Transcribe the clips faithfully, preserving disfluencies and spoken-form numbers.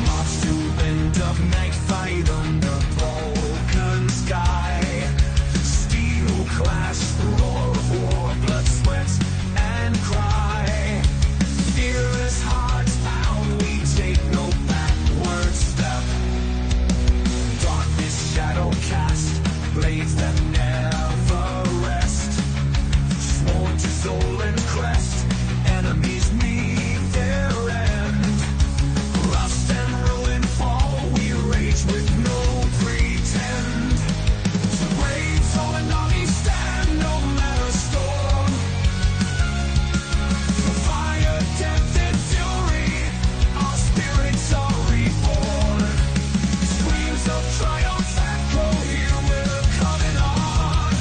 Mobs to end up night fight on the Balkan sky. Steel clash, roar of war, blood, sweat, and cry. Fearless hearts bound, we take no backward step. Darkness shadow cast, blades that never rest. Sworn to soul and crest, enemies meet their end. Rust and ruin fall, we rage with no pretend. To brave soul and army stand no matter storm. Through fire, death, and fury, our spirits are reborn. Screams of triumph echo, here we're coming on.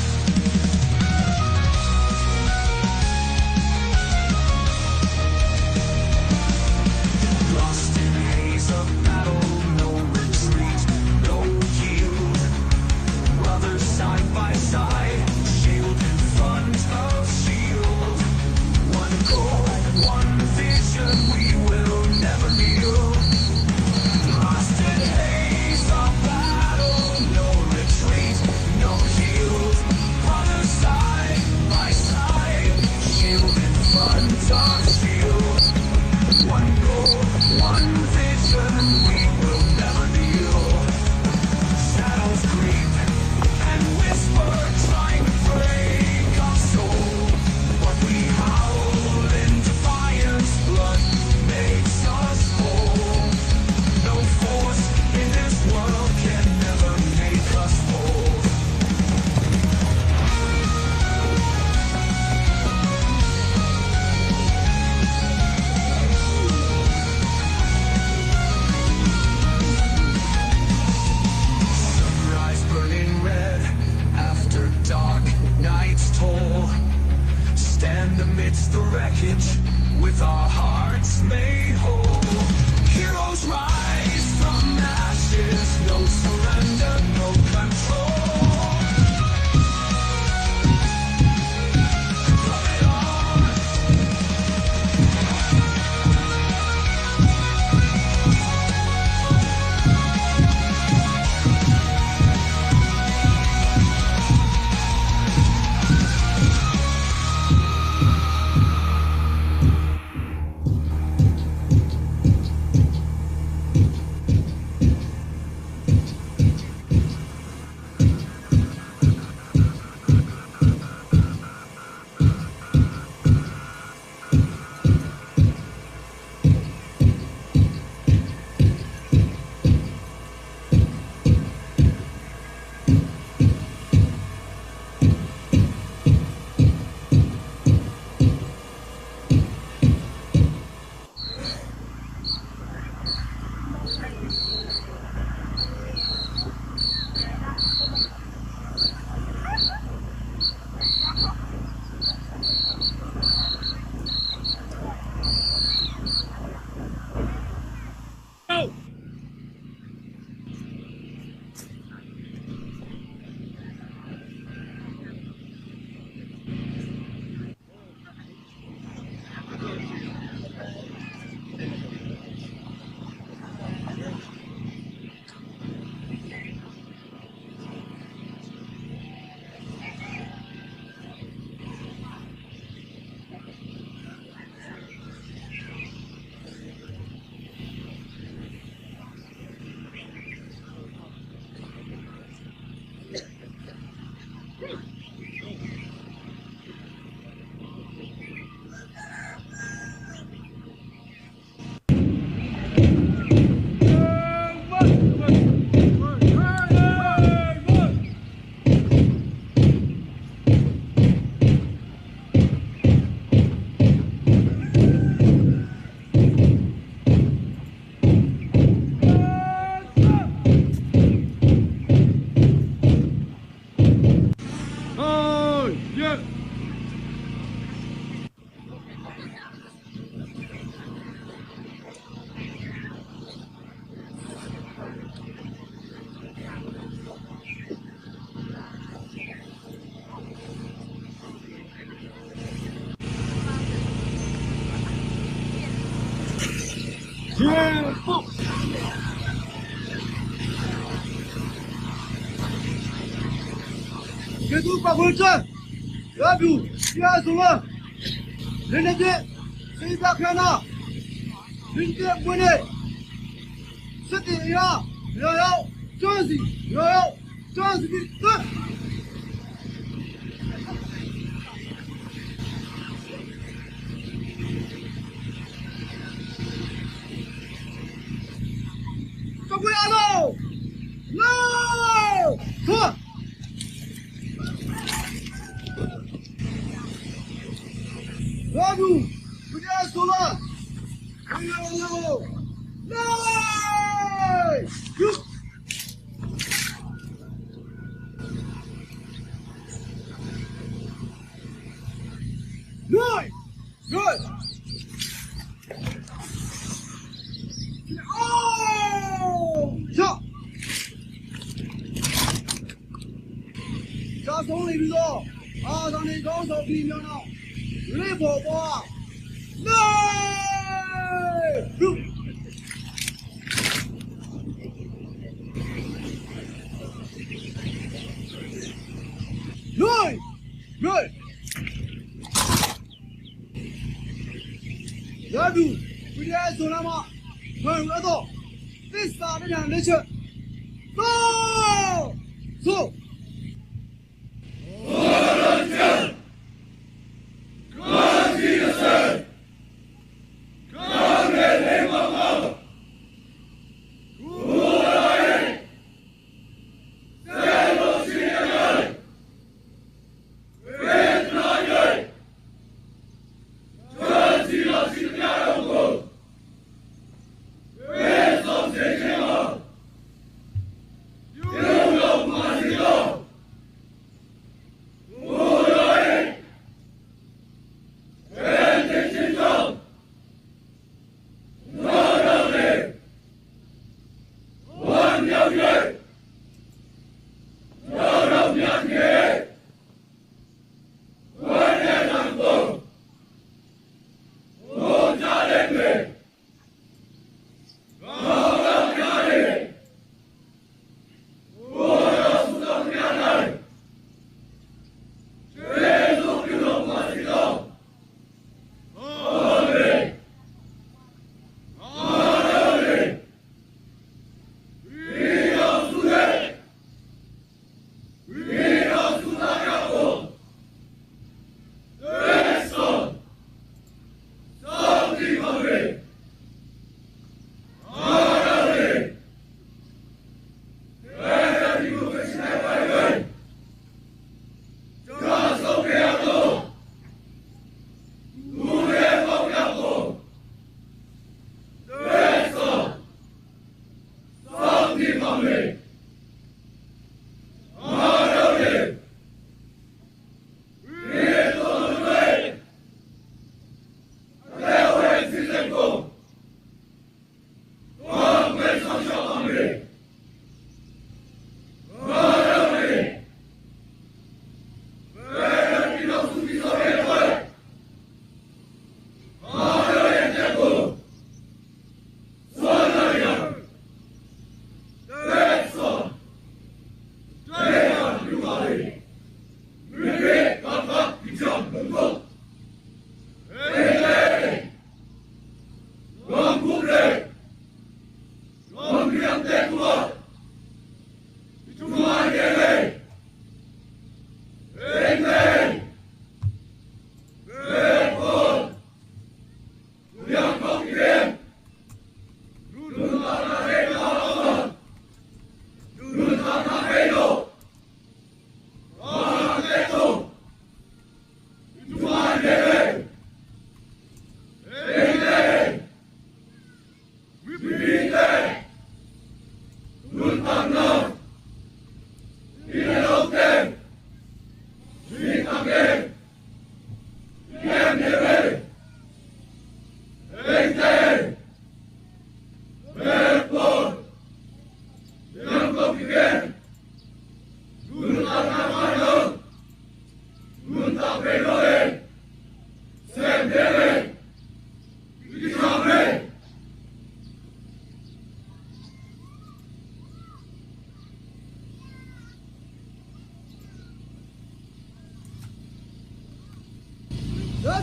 Lost in haze of battle, no retreat, no yield. Brothers side by side, shield in front of shield. One goal, one vision, we will never kneel. Lost in haze of battle, no retreat, no yield. Brothers side by side, shield in front of shield. One goal, one vision, we will never kneel. Shadows creep and whisper, trying to break our soul. But we howl in defiance, blood makes us whole. No force in this world can never make us fold. Sunrise burning red after dark night's toll. Stand amidst the wreckage with our hearts made whole. Heroes rise from ashes, no surrender, no control. Ketu pa gul chan. Ya du, ya suma. Lene de, sida khana. Lene de bune. Siti ya, ya ya, chansi, ya ya, chansi di tu. Kabuya lo. No! Tua! Radu! Kudia sula! Kudia sula! Nai! Yuk! Nai! Good. Oh! Shot. Shot song li bi zo. Ah, song li gong song bi myo no. Li bo bo. Nai! Ru. Nai! Nai! Yadu, kudia zona ma, man ado, tisa de nan leche. Go! So!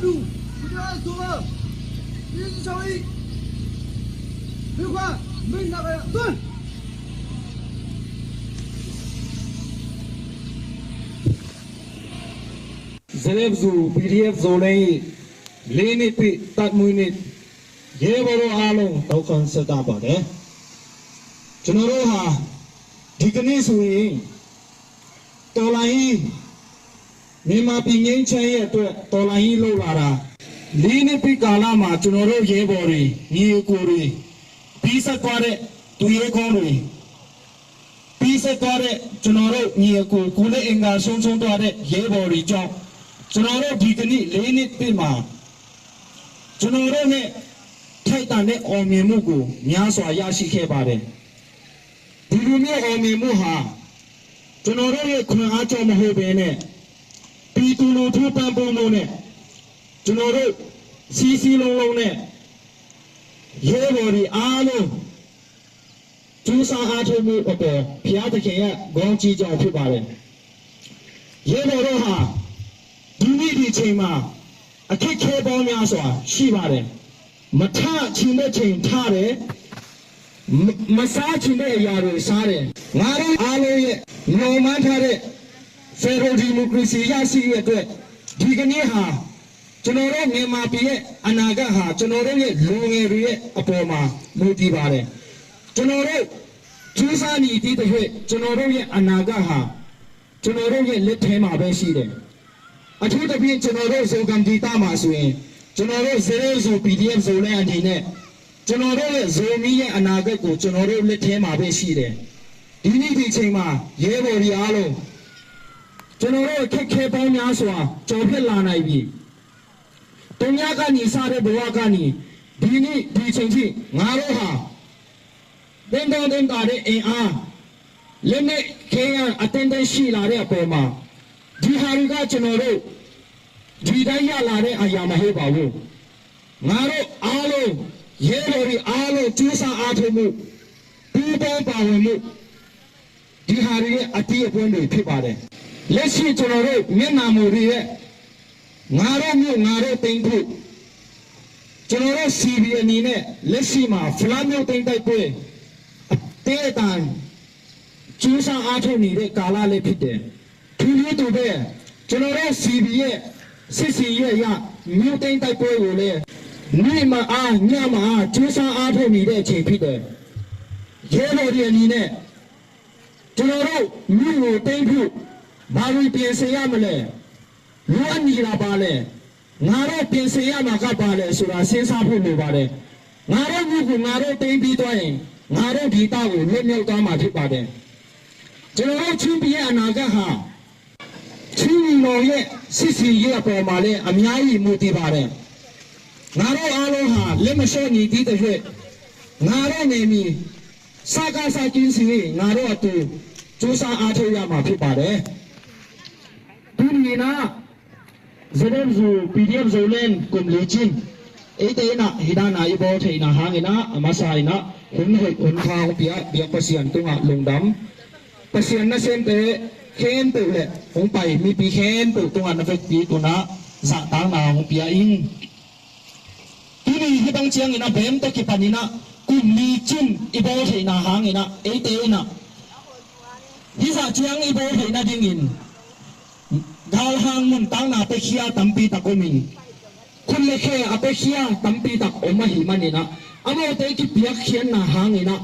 လူ၊ ဒီကနေ့ဆိုတော့၊ ဒီတစ်ဆောင်ကြီး၊ ဒီခွာ၊ မင်းနာမည်၊ သွင်း။ ZFU PDF Zoland လေးနှစ်ပြည့် တပ်မှူးနေ့ ရဲဘော်တို့အားလုံး တောက်ခွန်ဆက်တာပါတယ်။ ကျွန်တော်တို့ဟာ ဒီကနေ့ဆိုရင် တော်လှန်ရေး၊ မြန်မာပြည်ငြိမ်းချမ်းရေးအတွက် တော်လှန်ရေးလုပ်လာတာ လေးနှစ်ပြည့်ကာလမှာ ကျွန်တော်တို့ရဲဘော်တွေ၊ ညီအစ်ကိုတွေ၊ ပြီးဆက်သွားတဲ့ သူရဲကောင်းတွေ၊ ပြီးဆက်သွားတဲ့ ကျွန်တော်တို့ညီအစ်ကို၊ ကိုယ်လက်အင်္ဂါဆုံးရှုံးသွားတဲ့ ရဲဘော်တွေကြောင့် ကျွန်တော်တို့ဒီကနေ့ လေးနှစ်ပြည့်မှာ ကျွန်တော်တို့နဲ့ထိုက်တန်တဲ့ အောင်မြင်မှုကို များစွာရရှိခဲ့ပါတယ်။ ဒီလိုမျိုးအောင်မြင်မှုဟာ ကျွန်တော်တို့ရဲ့ခွန်အားကြောင့်မဟုတ်ဘဲနဲ့ ပြည်သူလူထုပံ့ပိုးမှုနဲ့ ကျွန်တော်တို့စည်းစည်းလုံးလုံးနဲ့ ရဲဘော်တွေအားလုံး ကြိုးစားအားထုတ်မှုအပေါ် ဘုရားသခင်ရဲ့ကောင်းချီးကြောင့်ဖြစ်ပါတယ်။ ရဲဘော်တို့ဟာ ဒီနေ့ဒီချိန်မှာ အခက်အခဲပေါင်းများစွာရှိပါတယ်။ မထချင်တဲ့အချိန်ထတယ်။ မ-၊ မစားချင်တဲ့အရာတွေစားတယ်။ ငါတို့အားလုံးရဲ့မျှော်မှန်းထားတဲ့ Federal Democracy ရရှိရေးအတွက် ဒီကနေ့ဟာ ကျွန်တော်တို့မြန်မာပြည်ရဲ့အနာဂတ်ဟာ ကျွန်တော်တို့ရဲ့လူငယ်တွေရဲ့အပေါ်မှာမူတည်ပါတယ်။ ကျွန်တော်တို့ကြိုးစားနေသည့်အတွက် ကျွန်တော်တို့ရဲ့အနာဂတ်ဟာ ကျွန်တော်တို့ရဲ့လက်ထဲမှာပဲရှိတယ်။ အထူးသဖြင့် ကျွန်တော်တို့ Zogam ဒေသမှာဆိုရင် ကျွန်တော်တို့ ZFU PDF Zoland အနေနဲ့ ကျွန်တော်တို့ရဲ့ Zomi ရဲ့အနာဂတ်ကို ကျွန်တော်တို့လက်ထဲမှာပဲရှိတယ်။ ဒီနေ့ဒီချိန်မှာ ရဲဘော်တွေအားလုံး ကျွန်တော်တို့အခက်အခဲပေါင်းများစွာ ကျော်ဖြတ်လာနိုင်ပြီ။ တုံညကနေစတဲ့ဘဝကနေ ဒီနေ့ဒီချိန်ထိ ငါတို့ဟာ သင့်တော်သင့်တာတဲ့အင်အား၊ လက်နက်ခဲယမ်းအသင့်အတင့်ရှိလာတဲ့အပေါ်မှာ ဒီဟာတွေက ကျွန်တော်တို့ ဒီတိုင်းရလာတဲ့အရာမဟုတ်ပါဘူး။ ငါတို့အားလုံး၊ ရဲဘော်တွေအားလုံး ကြိုးစားအားထုတ်မှု၊ ပူးပေါင်းပါဝင်မှု၊ ဒီဟာတွေရဲ့အသီးအပွင့်တွေဖြစ်ပါတယ်။ လက်ရှိကျွန်တော်တို့မျက်နှာမူတွေရဲ့ ငါတို့မြို့ငါတို့သိမ်းဖို့ ကျွန်တော်တို့ CB အနေနဲ့ လက်ရှိမှာ ဖလမ်းမြို့သိမ်းတိုက်ပွဲ အသည်းအသန် ကြိုးစားအားထုတ်နေတဲ့ကာလလည်းဖြစ်တယ်။ ထိုနည်းတူပဲ ကျွန်တော်တို့ CB ရဲ့ စစ်ဆင်ရေးအရ မြို့သိမ်းတိုက်ပွဲကိုလည်း နေ့မအားညမအား ကြိုးစားအားထုတ်နေတဲ့အချိန်ဖြစ်တယ်။ ရဲဘော်တွေအနေနဲ့ ကျွန်တော်တို့မြို့ကိုသိမ်းဖို့ ဘာတွေပြင်ဆင်ရမလဲ။ လိုအပ်နေတာဘာလဲ။ ငါတို့ပြင်ဆင်ရမှာကဘာလဲဆိုတာ စဉ်းစားဖို့လိုပါတယ်။ ငါတို့မြို့ကိုငါတို့သိမ်းပြီးသွားရင် ငါတို့ဒေသကိုလွတ်မြောက်သွားမှာဖြစ်ပါတယ်။ ကျွန်တော်တို့ချင်းပြည်ရဲ့အနာဂတ်ဟာ ချင်းညီနောင်ရဲ့စစ်ဆင်ရေးအပေါ်မှာလည်း အများကြီးမူတည်ပါတယ်။ ငါတို့အားလုံးဟာ လက်မလျှော့ညီသည့်အတွက် ငါတို့နယ်မြေ စကစ ကင်းစင်ရေး ငါတို့အတူ ကြိုးစားအားထုတ်ရမှာဖြစ်ပါတယ်။ Tuni in ah, ZFU PDF Zoland kum li cin, eite in ah hih dan a i bawl theihna hangin ah, a masa in ah, hun hoih hun pha hong pia, biak Pasian tungah lungdam. Pasian nasemte khempeuh le hong pai mipi khempeuh tungah na vekpi in ah, zahtakna hong pia ing. Tuni hih bang ciangin ah, bem tawh kipan in ah, kum li cin i bawl theihna hangin ah, eite in ah hih zah ciang i bawl theih nadingin galhang nuntakna pekhia tampi tak om in, khut le khe a pekhia tampi tak om ahih manin ah, amaute kipiakkhiatna hangin ah,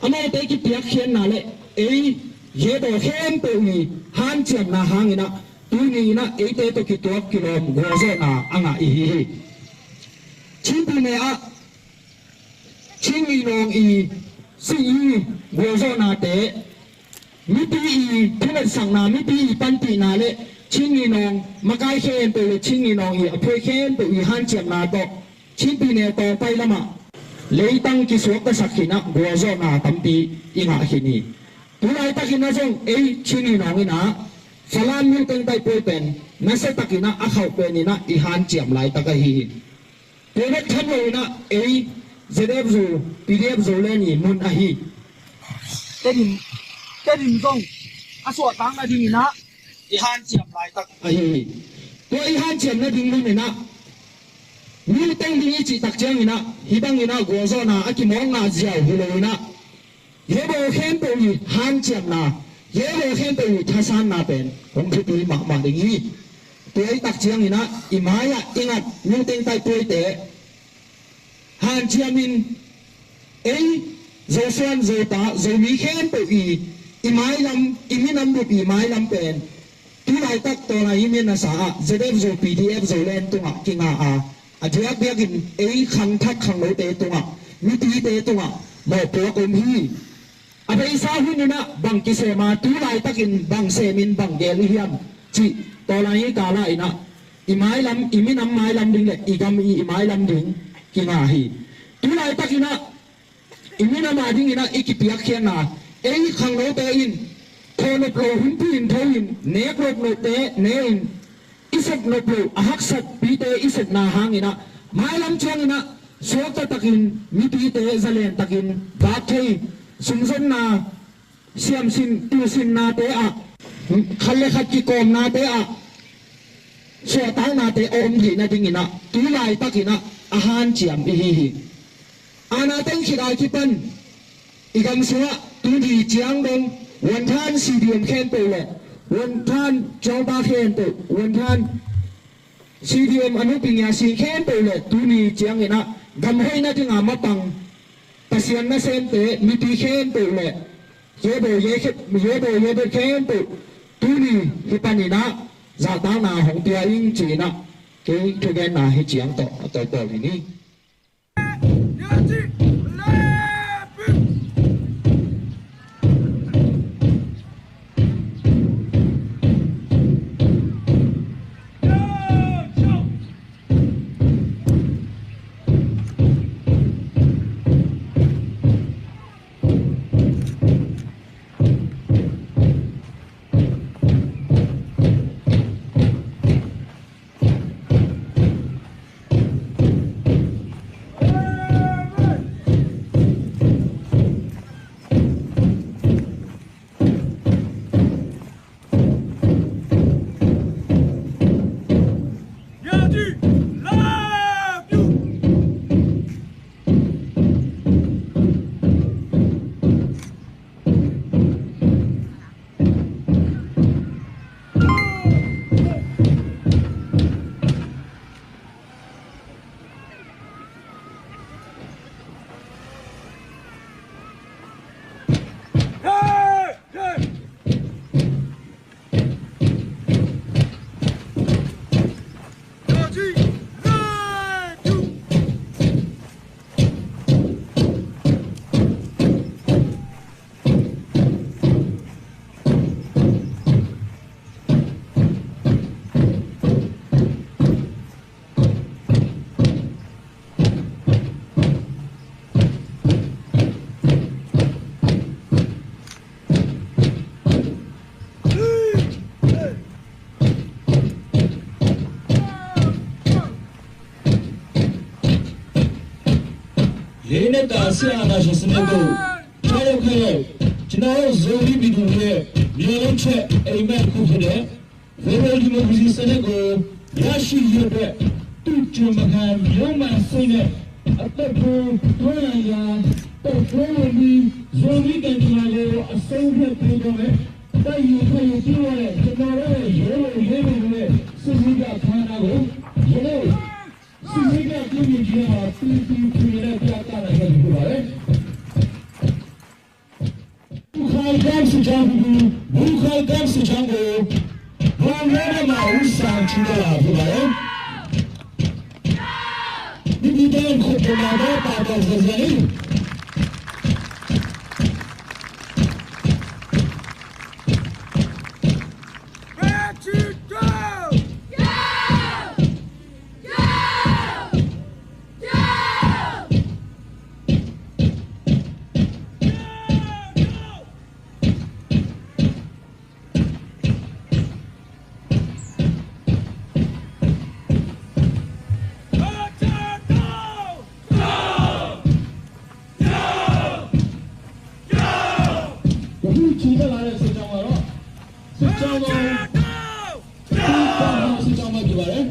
amaute kipiakkhiatna le ei, Yedaw khempeuh i hanciamna hangin ah, tuni in ah eite tawh kituak kilawm gualzawhna a ngah i hi hi. Chin pi ne ah Chin Nginawng i si i gualzawhnate, mipi i thunetsakna, mipi i panpihna le Chin Nginawng makai khempeuh le Chin Nginawng i a phuai khempeuh i hanciamna tawh Chin pi ne tawngpai lamah leitang kisuaktasak khin ah gualzawhna tampi i ngah khin hi. Tulaitakin ah zong ei Chin Nginawng in ah Falam Myo Teng Taipoi pen nasiatakin ah a khauh pen in ah i hanciam laitak ahi hi. Tua bek tham lo in ah ei ZFU PDF Zoland i mun ahi. Tedim, Tedim zong a suahtak nadingin ah i hanciam laitak ahi hi. Tua i hanciam nading hun in ah, mi teng ding i cih tak ciangin ah, hih bangin ah gualzawhna a kimawkna ziau hi lo in ah, hih bawl khempeuh i hanciamna, hih bawl khempeuh i thasanna pen hong thupi mahmah ding hi. Tua i tak ciangin ah, i mai-ah i ngat mi teng taih tuaite hanciamin, ei Zosuan, Zopa, Zomi khempeuh i, i mailam, i minam bup i mailam pen tu laitak tawlai i mian a sa ah Z F Zo, P D F Zoland tungah kinga a, a diakdiakin ei khangthak khangnote tungah, mipite tungah mawhpuak om hi. A beisa hun in ah bang kisem a, tu laitakin bang semin bang gel i hiam cih tawlai i kala in ah, i mailam, i minam mailam ding le i gam i, i mailam ding kinga hi. Tu laitakin ah i minam a dingin ah i kipiakkhiatna, ei khangnote in thawnop lo hunpui in tho in, nek nop note ne in, i sep nop lo a haksatpite i sepna hangin ah, mailam ciangin ah suakta takin mipite zalen takin vak thei, sumzonna, siamsin, tuusinnate ah, khat le khat kikawmnate ah suahtaknate a om theih nadingin ah tu laitakin ah a hanciam i hi hi. Aana teng khit a kipan i gam sungah tuni ciang dong wanthan C D M khempeuh le wanthan cuangpa khempeuh, wanthan C D M a nupi ngia sing khempeuh le tuni ciangin ah gam hoih nading a mapang Pasian nasemte, mipi khempeuh le yebo yebet khempeuh tuni hih panin ah zahtakna hong pia ing ci-in ah kei thugenna hih ciang tawh a tawpawl hi ni. Lene ta sia na shi sene go. Chalo khalo. China ho zo ri bi du le. Myo che. Amen. Ku de. Federal Democracy Senate ကို ရရှိရေးအတွက် သူ့ကျွန်မခံ မျိုးမဆန်တဲ့ အသက်ဖိုး တွန်းလှန်ရာ တိုက်ပွဲဝင်ပြီး ဇော်မီးတန်တရာကို အဆုံးအဖြတ်ပေးသွားမယ်။ တိုက်ယူဖတ်ယူပြီးသွားတဲ့ ကျွန်တော်တို့ရဲ့ ရဲဘော်ရဲဘင်တွေနဲ့ စစ်စည်းက အခမ်းအနားကို ယနေ့ စစ်စည်းက ပြုပြင်ခြင်းမှာ ပြည်သူ့ပြည်နယ်နဲ့ ပြသနိုင်ခဲ့ပြီ ဖြစ်ပါတယ်။ ဘူးခါလ်ကမ်စစ်ကြောင်းကို ဘူးခါလ်ကမ်စစ်ကြောင်းကို မွန်ရဲထဲမှာ ဦးဆောင်ချီတက်လာဖြစ်ပါတယ်။ မိမိတိုင်းခုတ်ပေါ်လာသော ပါတော်စံးစံးလေး။ Ready to go! Go! Go! Go! ဖြစ်ပါတယ်။ ဦး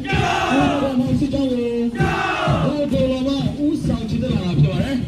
တော်မောင်စစ်ကြောင်းကို ဒေါ်ဒေါ်လာမ ဦးဆောင်ချီတက်လာတာဖြစ်ပါတယ်။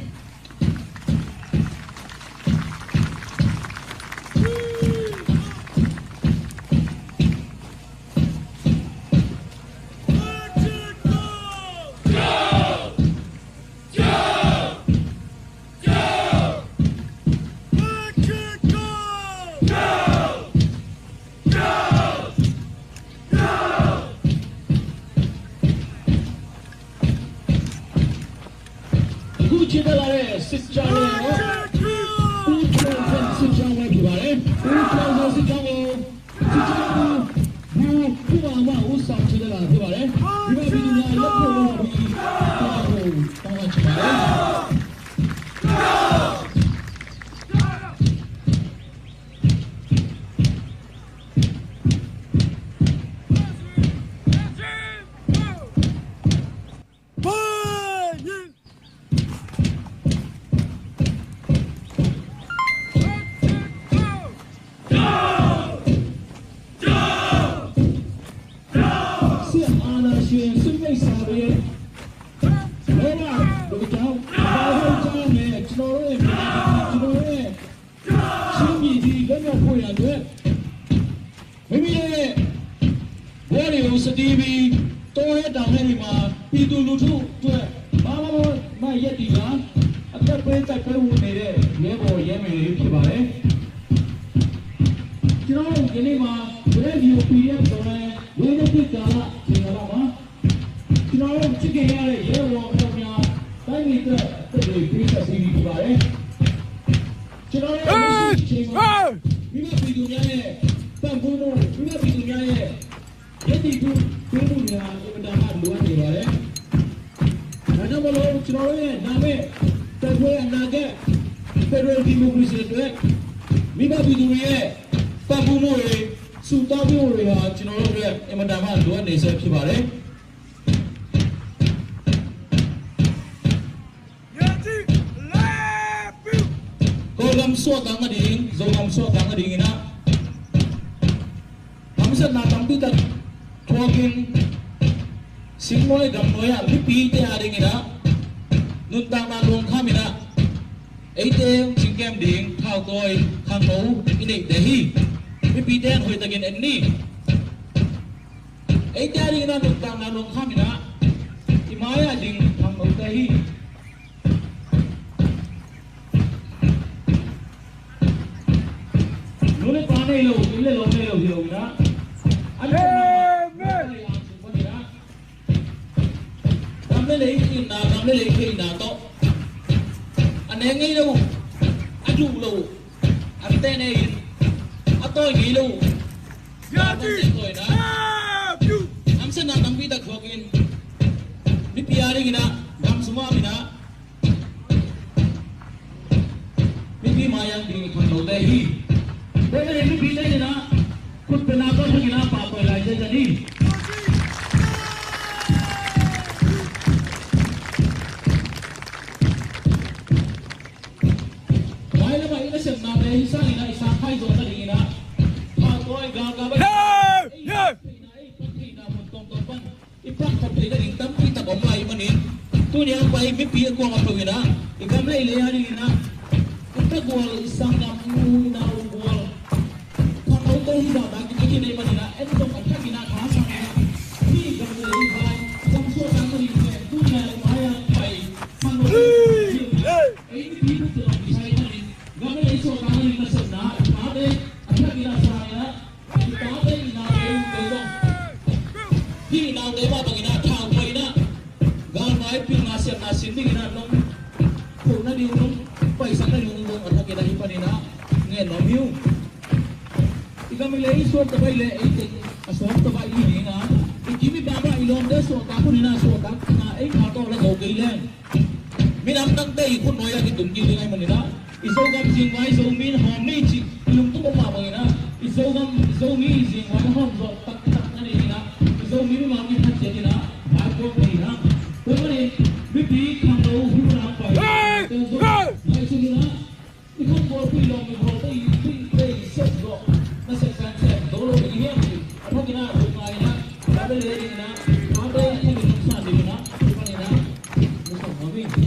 အခုချီတက်လာတဲ့စစ်ကြောင်းလေးကတော့ ဦးထွန်းထွန်းစစ်ကြောင်းပဲဖြစ်ပါတယ်။ ဦးထွန်းထွန်းစစ်ကြောင်းကို စစ်ကြောင်းမှူး ဘူ ဘူမာမ ဦးဆောင်ချီတက်လာတာဖြစ်ပါတယ်။ ဒီမှာပြည်သူများလက်ခုပ်လို့ပြီး သွားဖို့တောင်းပန်ချင်ပါတယ်။ စစ်အာဏာရှင်စစ်မိတ်ဆာတွေရဲ့ လောဘတို့ကြောင့် ဘာလို့ကြောက်လဲ။ ကျွန်တော်တို့ရဲ့ပြည်သူ၊ ကျွန်တော်တို့ရဲ့ ချင်းပြည်ကြီးလွတ်မြောက်ဖို့ရန်အတွက် မိမိရဲ့ဘဝတွေကိုစတီးပြီး တောထဲတောင်ထဲတွေမှာ ပြည်သူလူထုအတွက် ဘာမှမရပ်တည်တာ အသက်ပေးတိုက်ပွဲဝင်နေတဲ့ ရဲဘော်ရဲမေတွေဖြစ်ပါတယ်။ ကျွန်တော်တို့ဒီနေ့မှာ Radio PDF ဆိုတဲ့ ဝေးတဲ့ကာလ ချိန်ကာလမှာ ကျွန်တော်တို့ချစ်ခင်ရတဲ့ ရဲဘော်အမြောက်များ တိုင်းပြည်အတွက် အသက်တွေပေးဆက်ပေးပြီးဖြစ်ပါတယ်။ ကျွန်တော်တို့လက်ရှိအချိန်မှာ မိဘပြည်သူများရဲ့ပံ့ပိုးမှု၊ မိဘပြည်သူများရဲ့ ရပ်တည်မှုပေးမှုတွေဟာ အင်မတန်မှလိုအပ်နေပါတယ်။ ဒါကြောင့်မလို့ ကျွန်တော်တို့ရဲ့လာမယ့် တိုက်ပွဲအနာဂတ် Federal Democracy အတွက် မိဘပြည်သူတွေရဲ့ပံ့ပိုးမှုတွေ၊ ဆုတောင်းပေးမှုတွေဟာ ကျွန်တော်တို့အတွက် အင်မတန်မှလိုအပ်နေဆဲဖြစ်ပါတယ်။ ကော့ဂမ်စွတ်တန်ကဒိင်၊ ဇိုဂမ်စွတ်တန်ကဒိင်အံၤန hamsatna tampi tak thuakin, singnuai gamnuai ah mipite a dingin ah, nuntakna luangkham in ah, eite hong cingkem ding thautawi khangno i neihte hi. Mipite in hoihtakin en ni. Eite a dingin ah nuntakna luangkham in ah, i mai-ah ding khangnote hi. Nu le pa nei lo, inn le lawm nei lo hi lo in ah, a gam le lei itna, gam le lei theihna tawh, a neng ngei lo, a duh lo, a teh nei in, a tawi ngei lo, a tawi in ah, hamsatna tampi tak thuakin, mipi a dingin ah, gam sung ah mi in ah, mipi mai-ah ding khangnote hi. Tua hi a, mipite in ah khutbetna tawh thak in ah pahtawi lai zen zen hi. Mailam ah i nasepnate hi sangin ah i sang khai zaw nadingin ah, pahtawi galkap ah, ei, ei, theihna, ei, theihna mun tuamtuam pan i pahkhop theih nading tampi tak om lai ahih manin, tuni a pai mipi a kuamah peuh in ah, i gam le i lei a dingin ah, i tagual, i sanggam, i u i nau gual, khangnote hi zahtak in a kinei manin ah, en zong a thak in ah, tha sang in ah, hih gam le lei, gam suahtak nading pen tuni a i mai-ah pai khangnote hi. Ei mipi khut tawh kisai manin, gam le lei suahtak nading nasepna, i pate a thak in ah, sang in ah, i tate, i naute, i ute zong, hih i naute mah bangin ah thangpai in ah, galngai pilna siamna sin dingin ah nong phuh nading, nong paisak nading zong a thak in ah hih panin ah ngen nuam hi ung. I gam i lei i suakta baih leh ei teng a suakta baih hi ding a, i kim i pam ah i lawmte suahtak hun in ah, suahtakna ei kha tawh la zo kei leng, minam dangte i khut nuai-ah kitung kik ding ahih manin ah, i Zogam zingvai Zomi in hawm ni cih i lungtup om mah bangin ah, i Zogam, i Zomi i zingvai hawm zawh taktak na nei in ah, i Zomi mimal kiphat ciat in ah vaipuak thei in ah. Tua manin mipi khangno hun ah pai, tua zong ngaihsun in ah, i khangno pi lawm i hawlte i, i, i sep zawh, na sep kan sep zo lo i hiam cih a thak in ah, zong ngai in ah, a bel le ding in ah, Ui,